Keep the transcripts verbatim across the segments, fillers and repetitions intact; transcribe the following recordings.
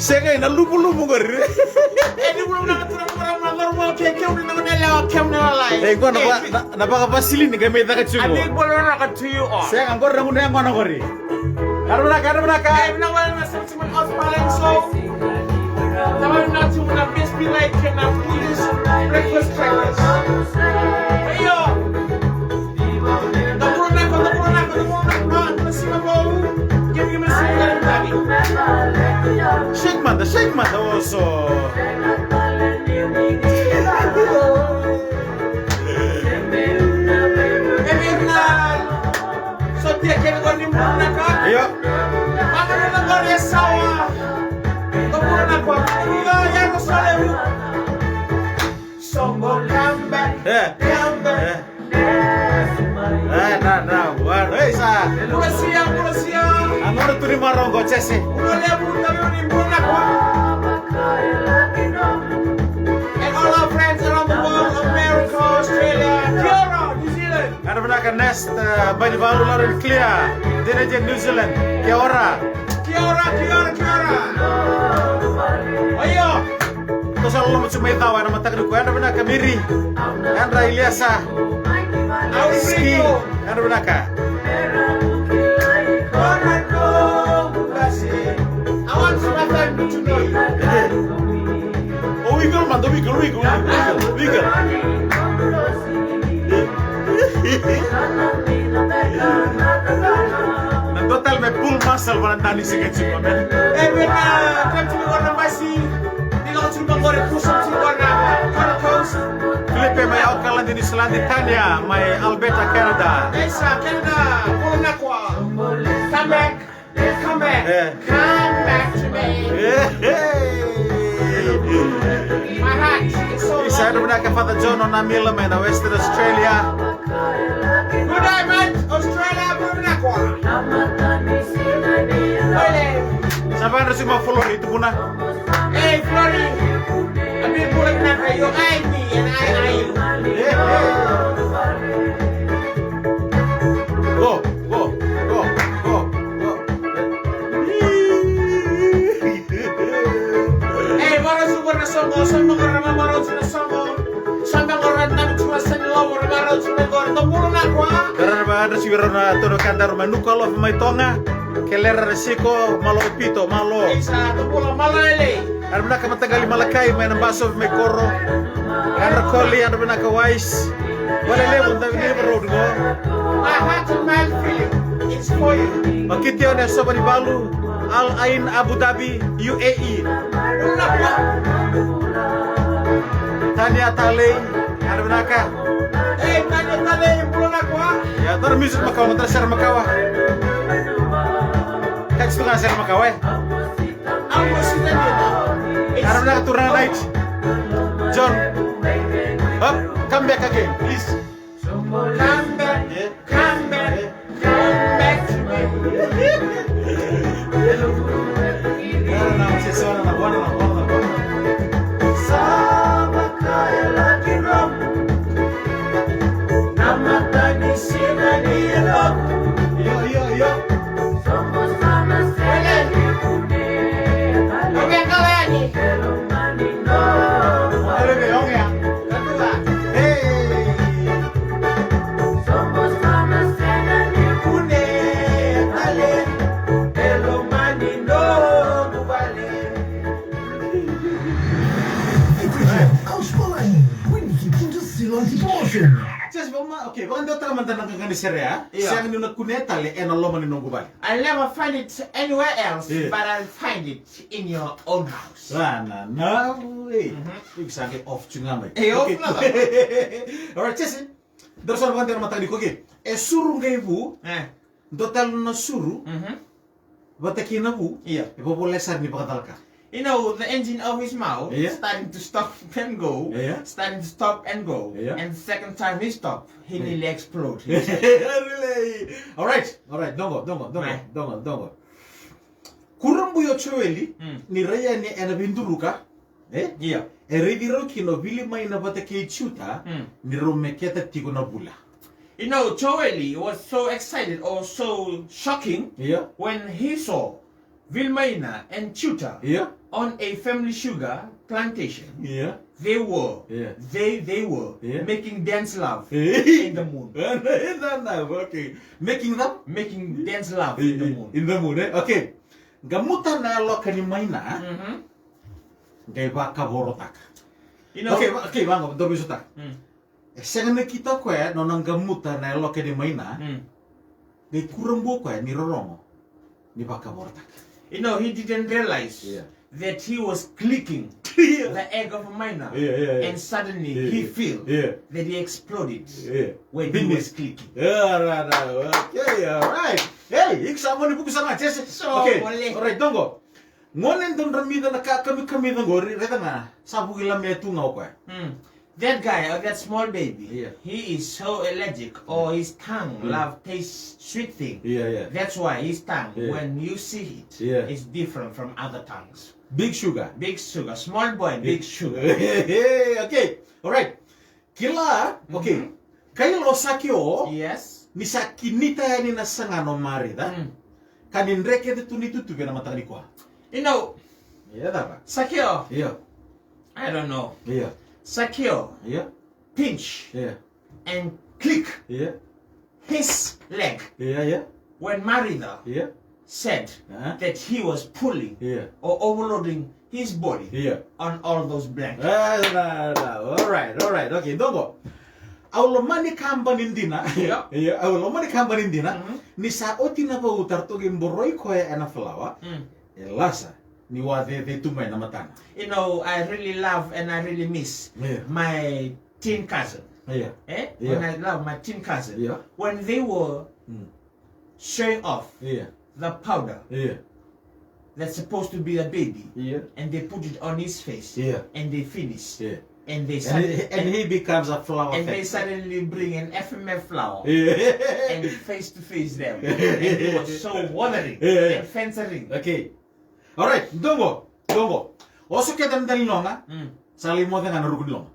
Sega, na luvuluvu qori. E, luvuluvu na ka tu na marama, na marama, ke kemuni na gone yalewa, kemuni na lalai. E, qo na va-, na, na vakavasilini qai mai caka tiko. A big bolo na ka to you all. Sega, qori na gunu yaqona qori. Vinaka, vinaka. E, vinaka, vinaka, vinaka, Simon Osvaldo, so. Tama na tu na best be like na Polish breakfast crackers. Hey, yo. Shake mada, shake mada, oso. Io. Soqo, come back, eh, come back. Eh. Eh, na, na, wa, eh, sa. Bula sia, bula sia. A nona tu ni marau qo, Jesse. Bula levu, tavi ni bula na kwa. And all our friends around the world, America, Australia, Kia ora, New Zealand. Yadra vinaka Nest, eh, Bainivalu, loud and clear. Dunedin, New Zealand. Kia ora. Kia ora, kia ora, kia ora. Oi, io. Tosa loloma tu mai Cawa ena mataka nikua. Yadra vinaka Miri. Yadra Iliasa. Ski. Yadra vinaka. O wiggle mada, wiggle, wiggle, wiggle, wiggle. Na dua tale me pull muscle vana dani se keci ko me. E, me na, kati ni wana masi. Ni lako tiko qori, push up tiko qori na Gold Coast. Filipe mai Auckland, New Zealand, Tania mai Alberta, Canada. Isa, Canada, bula na kwa. Come back, come back, eh, come back to me. Eh, eh. My heart is so. Isa, yadra vinaka Father John o Namila mai na Western Australia. Good day, mate. Australia, bula vinaka. Sa vaka drau suma Flori, tukuna. Ei, Flori. A bit bula vinaka, io, ai ni, ena ai, ai. Eh, eh. Go, go, go, go, go. Ei, marau tu qori na soqo, soqo qori na marau tu na soqo. Soqo qori na tami tu na sani lovo, na marau tu na qori. Tou bula na kwa. Kara na va, na sivi rau na tono kadaru mai Nuku'alofa mai Toga. Kelera na siko, malo pito, malo. Isa, tou bula, malo ele. Yadra vinaka mataqali Malakai mai na Basovi mai Koro. Yadra Koli, yadra vinaka Wise. Vale levu, da vinaka road go. My heart and my feeling is for you. Makiti o ne Sova ni Valu. Al Ain Abu Dhabi, U A E. Tania Talei, yadra vinaka. Ei, Tania Talei, bula na kwa. Ia, dua na music makawa, dua na sere makawa. Kati tu ga na sere makawa, e. Yadra vinaka Turaga Night. John. Up, come back again, please. Come back, yeah, come back, come back to me. Sa vaka e laki romu na mata ni siga ni yaloqu. Io, io, io. Soqo sa na sega ni kunea. Oi, vei kala yani. Just vama, okay, vakadewataka mada na qaqa ni sere, a? Io. Sega ni na kunea tale ena loma ni noqu vale. I'll never find it anywhere else, io, but I'll find it in your own house. Sa na, na, ei. Mhm. Iko sa qai off tu ga mai. E, off na. Alright, Jesse. Dou sa na vakadewa na mataka ni koke. E suru qai vu. E. Dua tale na suru. Mhm. Vata kei na vu. Io. E vovolea sara ni vakacalaka. You know, the engine of his mouth, io, starting to stop and go, io, starting to stop and go, io, and the second time he stopped, he, io, nearly explode. Really? Alright, alright, dogo, dogo, dogo, right, dogo, dogo. Kurabui o Joeli, mm, ni rai yani ena veiduruka, e? Io. E raici rau kina o Vili mai na vata kei Juta, mm, ni rau meketa tiko na vula. You know, Joeli was so excited or so shocking, io, when he saw Vilmaina and Chuta, yeah, on a family sugar plantation. Yeah. They were, yeah, they, they were, yeah, making dance love, yeah, in the moon. Okay. Making them? Making dance love in the moon. In the moon, eh? Okay. Gamuta na yaloka ni Maina. Mm-hmm. Qai vakavorotaka. You know, okay, va-, okay, vaqo, dou veisotaka. Mm. E sega ni kila o koya na nona gamuta na yaloka ni Maina. Mm. Qai kurabui o koya ni rorogo ni vakavorotaka. You know, he didn't realize, yeah, that he was clicking, yeah, the egg of a Maina, yeah, yeah, yeah, and suddenly, yeah, he feel, yeah, that he exploded, yeah, when he was clicking. Yeah, right, right. Okay, all right. Hey, iko sa mani vuku sara ga, Jesse. So, okay, all right, dou qo. Gone dau dramica na ka kamikamica qori, raica ga, sa vuki lamea tu ga o koya. Mm. That guy, or that small baby, yeah, he is so allergic, or, yeah, his tongue, mm, love taste sweet thing. Yeah, yeah. That's why his tongue, yeah, when you see it, yeah, is different from other tongues. Big sugar. Big sugar. Small boy, big sugar. Okay, all right. Kila, okay. Mm-hmm. Kaila o Sakio, yes, ni sa kinita yani na sagana o Marica. Mm. Ka ni dre kece tu ni tutuvi ena mataka nikua. You know, yeah, cava? Sakio. Yeah. I don't know. Yeah. Sakio. Yeah. Pinch. Yeah. And click. Yeah. His leg. Yeah, yeah. When Marica, yeah, said, uh-huh, that he was pulling, yeah, or overloading his body, yeah, on all those blankets. Ah, na, na. All right, all right. Okay, dou qo. Au lomani kabani dina. Yeah. Yeah, au lomani kabani dina. Mm-hmm. Ni sa oti na vauta, ratou qai boroi koya ena falawa. Mm. E lasa ni wacece tu mai na matana. You know, I really love and I really miss, yeah, my teen cousin. Yeah. Eh? Yeah. When I love my teen cousin. Yeah. When they were, mm, showing off, yeah, the powder, yeah, that's supposed to be a baby, yeah, and they put it on his face, yeah, and they finish, yeah, and they, and he, suddenly, and he becomes a flower factory. And they suddenly bring an F M F flower, yeah, and face to face them. And he was so bothering, yeah, yeah, and fencery. Okay. All right, dou qo, dou qo. Oso keda na daligauna, mm, sa lai moce ga na ruku ni loma.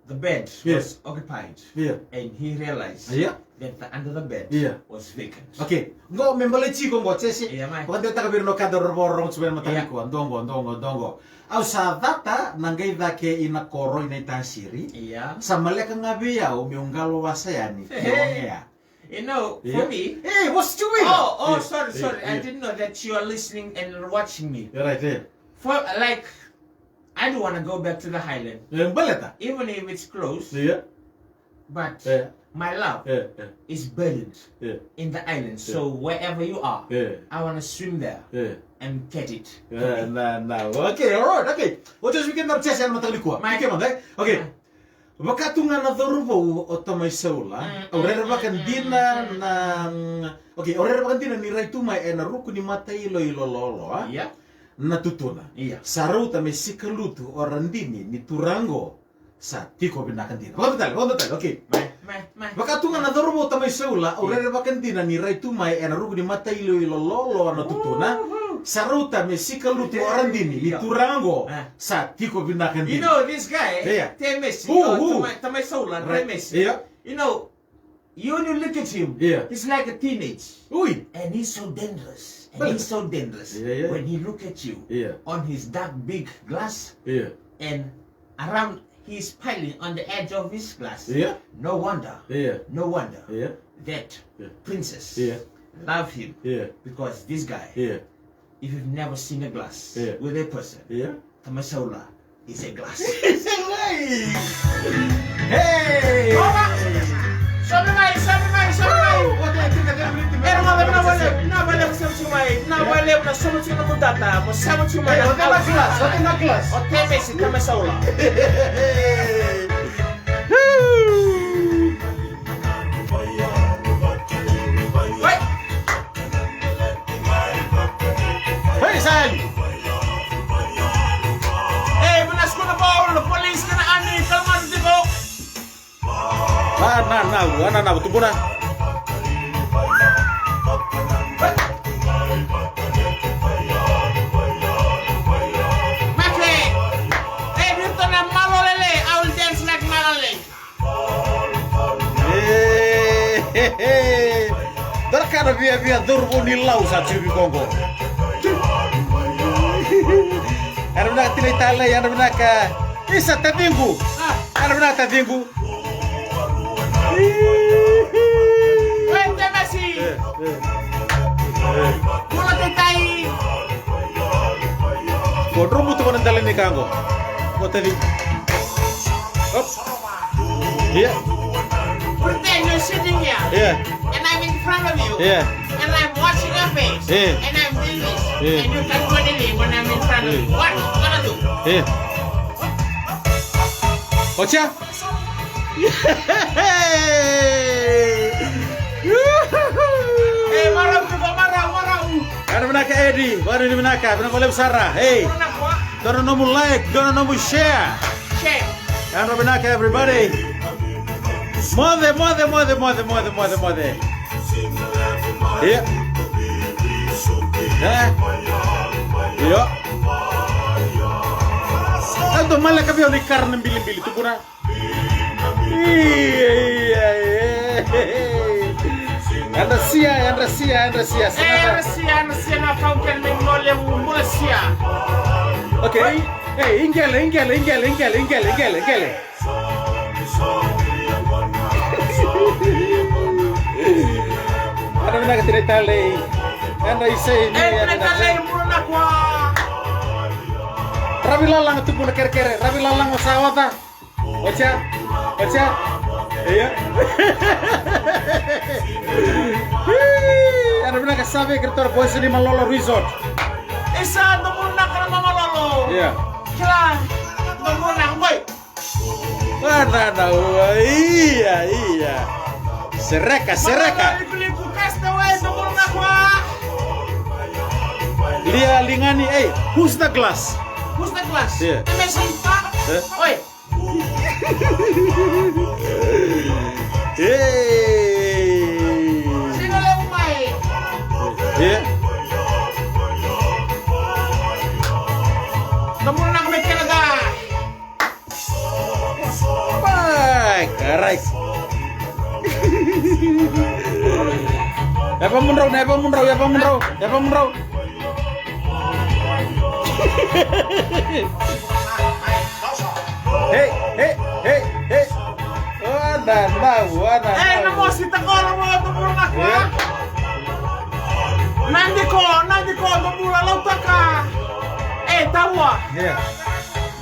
The bed, yeah, was occupied. Yeah. And he realized, yeah, that the, under the bed, yeah, was vacant. Okay. Qo me baleti iko qo, Jesse. Yeah, mai. Vakadewataka vei ira na wekada era vakarorogo tiko mai ena mataka nikua. Yeah. Dou qo, dou qo, dou qo. Au sa cata na qai cake ina koro ina itasiri. Yeah. Sa maleka ga vei au meu qalo wasa yani. Hey. Meu gea. You know, for me. Hey, what's doing? Oh, oh, yeah, sorry, yeah, sorry. Yeah. I didn't know that you are listening and watching me. You're right there. For, like, I don't wanna go back to the highland. Yeah, baleta. Even if it's close. Yeah. But, yeah, my love, yeah, yeah, is buried, yeah, in the island. Yeah. So wherever you are, yeah, I wanna swim there, yeah, and get it. Yeah, na, na. Okay, all right, okay. Oti, weekend na chance ya mataka nikua. My, okay, man, eh? Okay. My. Vaka tu ga na cauravou o Tamai Saula, mm, au rerevaka dina na, okay, au rerevaka dina ni rai tu mai ena ruku ni matailoilo loaloa, yeah, na tutuna. Yeah. Sa rauta me sikalutu o radini ni turaga qo sa tiko vinaka dina. Vakadua tale, vakadua tale, okay. Mai, mai, mai. Vaka tu ga na cauravou o Tamai Saula, au, yeah, rerevaka dina ni rai tu mai ena ruku ni matailoilo loaloa na tutuna. Woohoo. Sa rauta me sikalutu o radini ni, yeah, turaga qo, ah, sa tiko vinaka dina. You know this guy, yeah, Temesi, who, uh, who? Tamai, Tamai Saula, right. Temesi. Yeah. You know, you, when you look at him, yeah, he's like a teenage. Ui. And he's so dangerous. And, baleta, he's so dangerous, yeah, yeah, when he look at you, yeah, on his dark big glass, yeah, and around he's piling on the edge of his glass. Yeah. No wonder, yeah, no wonder, yeah, that, yeah, princess, yeah, love him. Yeah. Because this guy, yeah, if you've never seen a glass, yeah, with a person, yeah, Tamai Saula is a glass. Is a glass. Hey! Oba! Sobe mai, sobe mai, sobe mai! Woo! Oti, oti, oti, oti, oti. Era mada, vinaka vakalevu, vinaka vakalevu, sobe tiko mai, vinaka vakalevu na sobe tiko na mudata, mo sobe tiko mai. Hey, na oti na glass, oti na glass. O Temesi, Tamai Saula. Hey! Hey, Sali! Hey, vuna sukuna bau, na police kei na army, kalougata tiko. Ah, na, na, na, na, na, tubuna. Mate. Hey, vitu na malolele, I will dance like malolele. E, he, he. Dua na ka na viavia cauravou ni Lau sa tiko vei koya qo. Vinaka Tinai Talei, yadra vinaka. Isa taciqu. Yadra vinaka taciqu. Oi, Temesi. Bula taitai. Ko dromu tu ko na dela ni ka qo. Ko taciqu. Op. Yeah. Pretend you're sitting here. Yeah. And I'm in front of you. Yeah. And I'm watching your face. Yeah. And I'm doing this. Yeah. And you can't do anything when I'm in front of you. Yeah. What you gonna do? Yeah. Ocha? Hey, marau, marau, marau. Yadra vinaka Eddie, vinaka, vinaka vakalevu sara. Hey. Dua na nomu like, dua na nomu share. Share. Yadra vinaka everybody. Moce, moce, moce. Ia. E. Io. Eda maleka vei au ni kara na bilibili, tukuna. Ia, ia, ia. Yadra sia, yadra sia, yadra sia. E, yadra sia, yadra sia na kau kele mai Mole, bula sia. Okay. Ei, i qele, i qele, i qele, i qele, i qele, i qele, i qele. Yadra vinaka Tinai Talei. Yadra Isei ni, e, yadra Tinai Talei, bula na kua. Ravi Lalaga, tukuna kerekere. Ravi Lalaga, sa oca. Ocha, ocha. Ia. Yadra vinaka Save, kei ratou na boys ni Malolo Resort. Isa, dou bula vinaka na Malolo. Ia. Kila, dou bula vinaka, boy. Vanana ua, ia, ia. Sereka, sereka. Malolo, liku, liku, Castaway, dou bula vinaka. Lia Ligani, hey, who's the glass? Who's the glass? Yeah. Temesi. Eh? Oi. Hey. Sega levu mai. Yeah. Dou bula vinaka mai Canada. Pai, karai. Yavamudrau, na yavamudrau, yavamudrau, yavamudrau. Hey, hey, hey, hey. Wana nau, wana nau. Ei, na mosi takoro mo tu puru na kua. Yeah. Nadi ko, nadi ko, dou bula lautaka. Ei, taua. Yeah.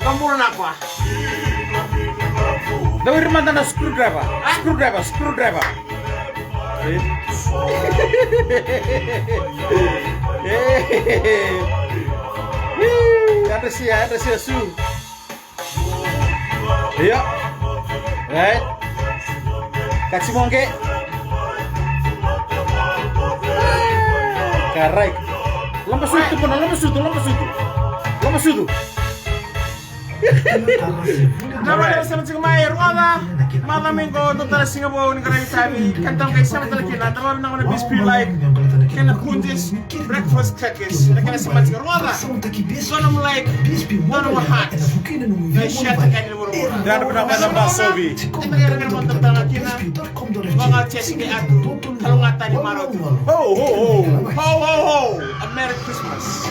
Dou bula na kua. Dou iri mada na screwdriver. Ah? Screwdriver, screwdriver. Yadra sia, yadra sia su. Io. Right. Katsi moqe. Karai. Lomasutu, puna, lomasutu, lomasutu. Lomasutu. Na wale sa mati mai rogoca. Maca mai qo dou tara siga vou ni qaravi tavi. Kena tau qai sema tale kina. Tara na gona bispi like. Kena kunjis breakfast crackers. Na kena sema tiko rogoca. Dua nomu like. Dua nomu heart. Na share taka ni vuravura. Dua nomu maca masovi. Kena kena kena mata tara kina. Vaka chesi ke atu. Kalougata ni marau. Ho ho ho. Ho ho ho. A Merry Christmas.